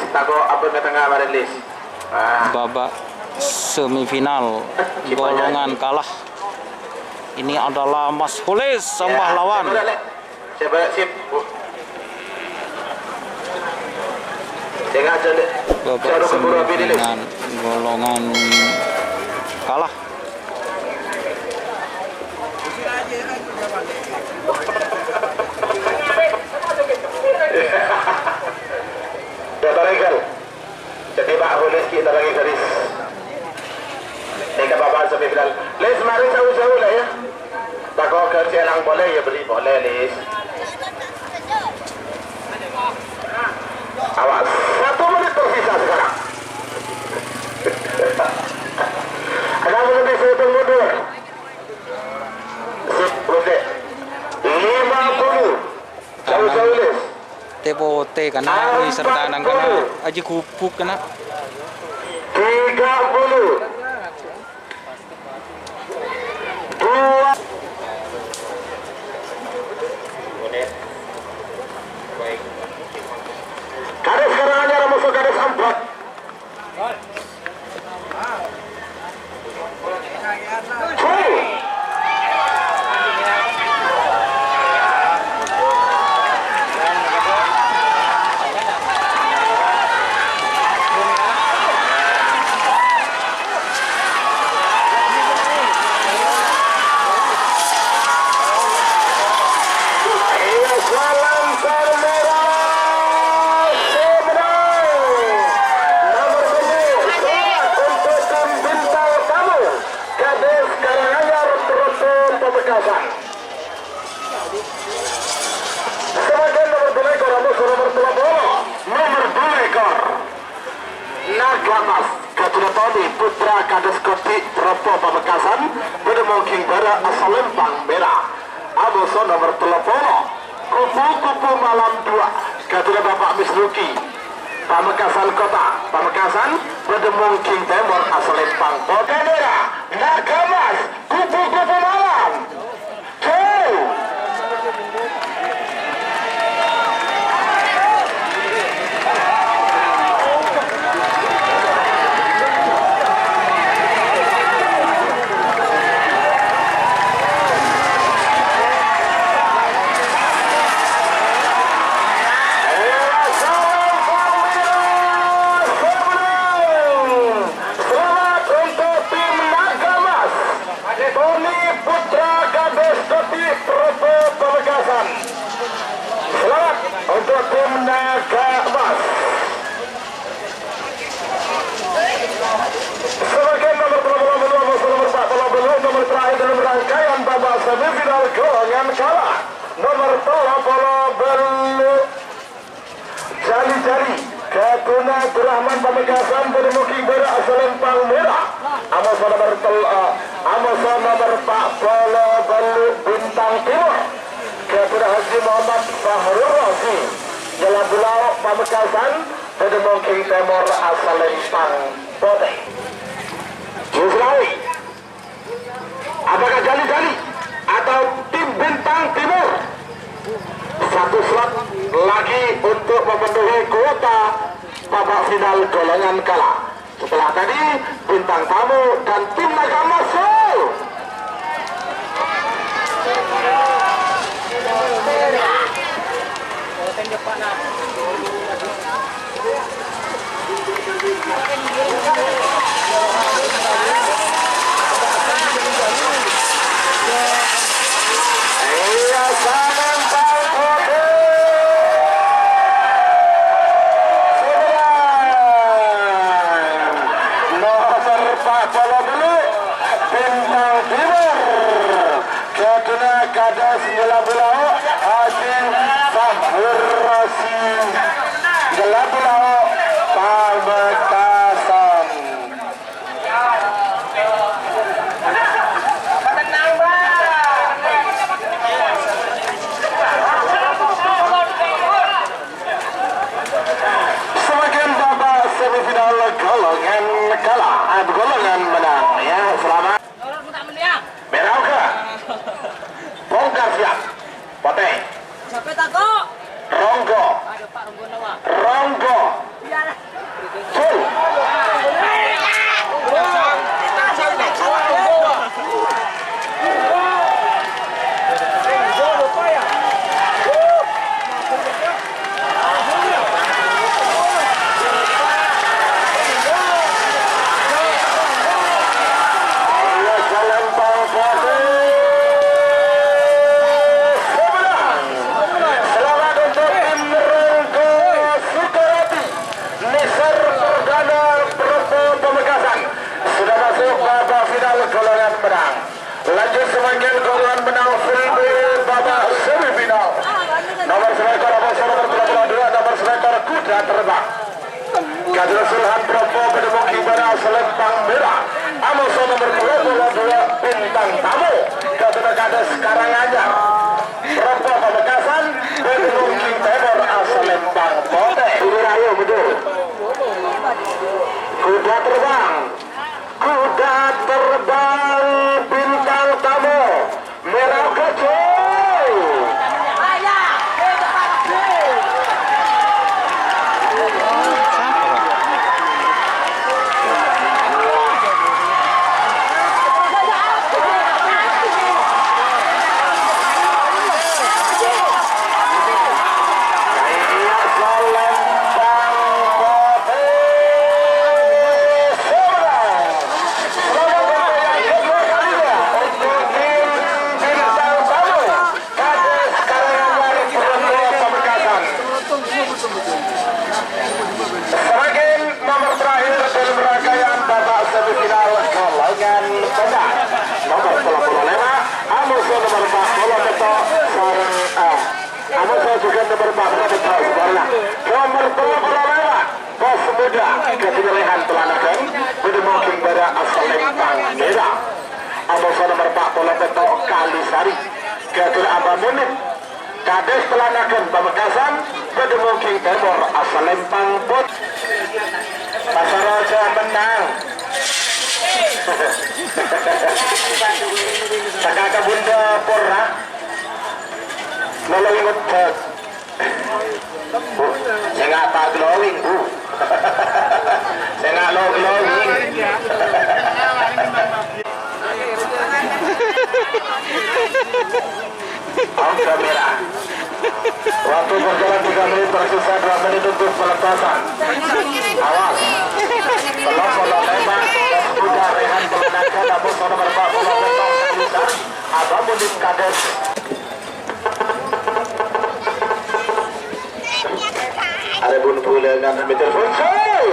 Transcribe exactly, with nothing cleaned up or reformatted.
Tako' abang ka tengnga marè, Lis. Ah. Babak semifinal, golongan kalah. Ini adalah Mas Hulis, Sembah lawan. Coba, sip. Sing aja, Lis. Babak semifinal, golongan kalah. Dâpa' rèng, Gal. Jadi, Pak Hulis, kita lagi garis. Nèka babak semifinal. Lis, marè jhâu-jhâu la, yâ. Tako' ghân sè èlang polè, yâ, bâli polè, Lis. Awas, satu menit tersisa sekarang. Ada belum dihitung mundur. Sip, oke. Lima puluh. Jhâu-jhâu, Lis. Tè potè kana, wi, sarta nang kana, aji gubuk kana. Tiga puluh. Dua. Kadhâs Karanganyar, moso Kadhâs empat. Iya, salam Palmera, Semenang. Nomor tujuh, selamat untuk tim bintang tamu, Kadhâs Karanganyar Terotto Pamekasan. Sabagian nomor dua lekor, nomor dua lekor, nomor dua lekor. Naga Mas, Kadhuna Toni, putra Kadhus Kodhi, Propo Pamekasan, bâdâ mongging bârâ' asalempang mèra. Amoso nomer tello polo, Kupu-kupu Malam dua, Kadhuna Bapak Misluki, Pamekasan Kota, Pamekasan, bâdâ mongging tèmor asalempang potè mèra. Naga Mas, Kupu-kupu Malam. Selamat untuk tim Naga Mas. Toni Putra Kadhus Kodhi Propo Pamekasan. Selamat untuk tim Naga Emas. Sebagian nomor tello polo bâllu', nomor empat polo bâllu', nomor terakhir dalam rangkaian babak semifinal golongan kalah. Nomor tello polo bâllu'. Jali-jali, Kadhuna Abdurrahman Pamekasan bâdâ mongging bârâ' asalempang mèra. Amoso nomer tel-, eh, amoso nomer pa' polo bâllu' Bintang Timur. Kadhuna Haji Muhammad Fahrur Razi, Nyelabulao Pamekasan, bâdâ mongging tèmor asalempang potè. Yusrawi. Apakah Jali-Jali atau tim Bintang Timur? Satu slot lagi untuk memenuhi kuota babak final golongan kalah. Setelah tadi, Bintang Tamu dan tim Naga masuk. Iya, salam Pak Budi. Nomor empat puluh dua, Bintang Timur. Kadhuna Kadhus Nyelabulao, Haji Fahur Razi. Nyelabulao, Pamekasan. Sebagian babak semifinal golongan kalah, eh, golongan menang, ya, selamat. Mèra oghâ. Bongkar siap. Potè. Siapa tako'? Ronggo. Aduh, Pak, Ronggo nawa. Ronggo. Iya. Kajrosulhan Propo bâdâ mongking bâdâ Salempang Mèra. Amoso nomer tello puluh dua Bintang Tamu. Kadâna Kades Karanganyar. Propo Pamekasan bâdâ mongking tèmor Salempang Potè. Ini rayo betul. Kuda terbang. Kuda terbang Bintang Tamu. Merah Gajah. Kades Karanganyar Propo Pamekasan. Samakin nomor terakhir dalam rangkaian babak semifinal, Kalangan Tengah. Nomor tello puluh lèma', amoso nomor empat puluh pètto', sareng, ah, amoso jhughân nomor empat puluh pètto', sabarna. Nomor tello puluh lèma', Bos Muda, Kadinalehan Pelanakan, bâdâ mongking bâdâ Salempang Mèra. Amoso nomor empat puluh pètto', Kalisari. Ghâghâr Aba Munib. Kades Pelanakan Pamekasan, bâdâ mongking tèmor Salempang Potè. Pasaraja mennang. Saka ka Bunda Porra. Nolong ngodhek. Bu, sè ngapa glowing, Bu? Sè ngalo glowing. Angka merah. Waktu berjalan tiga menit, tersisa dua menit untuk pelepasan. Awas. Belum, belum, tembak. Sudah Rehan Pelanakan, namun nomor empat puluh, Abah Munim Kades. Adapun bola nang middle futsal.